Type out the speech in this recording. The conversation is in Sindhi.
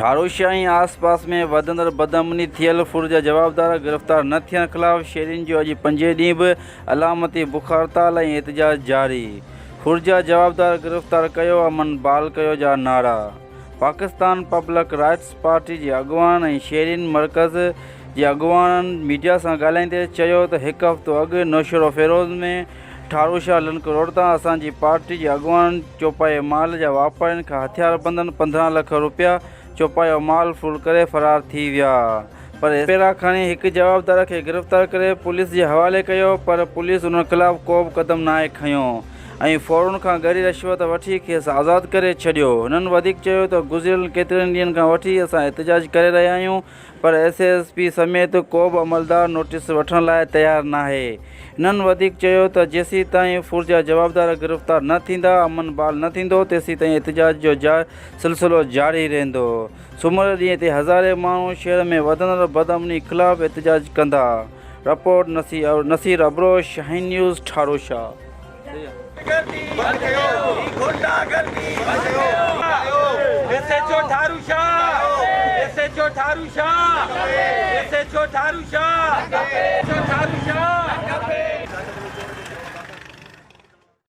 ٺاروشاه ۽ آس پاس ۾ وڌندڙ بدامني ٿيل ڦر جا جوابدار گرفتار نه ٿيڻ خلاف شهرين جو اڄ پنجين ڏينهن به علامتي بک هڙتال ۽ احتجاج جاري، ڦر جا جوابدار گرفتار ڪيو امن بحال ڪيو جا نعرا. پاڪستان پبلڪ رائٽس پارٽي جي اڳواڻن ۽ شهرين مرڪز جي اڳواڻن ميڊيا سان ڳالهائيندي چيو ته هڪ هفتو اڳ نوشهروفيروز ۾ ٺاروشاه لنڪ روڊ تان اسان جي پارٽي جي اڳواڻن چوپائي مال جا واپارين کان هٿياربندن 15 لک روپيا چوپايو مال ڦر ڪري فرار ٿي ويا پر پيرا کڻي هڪ جوابدار کي گرفتار ڪري پوليس جي حوالي ڪيو پر پوليس انهن خلاف ڪو به قدم ناهي کنيو ۽ ڦورن کان ڳري رشوت وٺي کيس آزاد ڪري ڇڏيو. هنن وڌيڪ چيو ته گذريل ڪيترن ڏينهن کان وٺي اسان احتجاج ڪري رهيا آهيون پر ايس ايس پي سميت ڪو به عملدار نوٽيس وٺڻ لاء تيار ناهي. هنن وڌيڪ چيو ته جيسيتائين ڦر جا جوابدار گرفتار نه ٿيندا امن بحال نه ٿيندو تيسيتائين احتجاج جو سلسلو جاري رهندو. سومر ڏينهن تي هزارين ماڻهو شهر ۾ وڌندڙ بدامني خلاف احتجاج ڪندا. Report, Naseer Abro, Shaheen news, Tharushah. بند ڪيو هي گنڊا گردي بند ڪيو S H O Tharu Shah S H O Tharu Shah S H O Tharu Shah S H O Tharu Shah.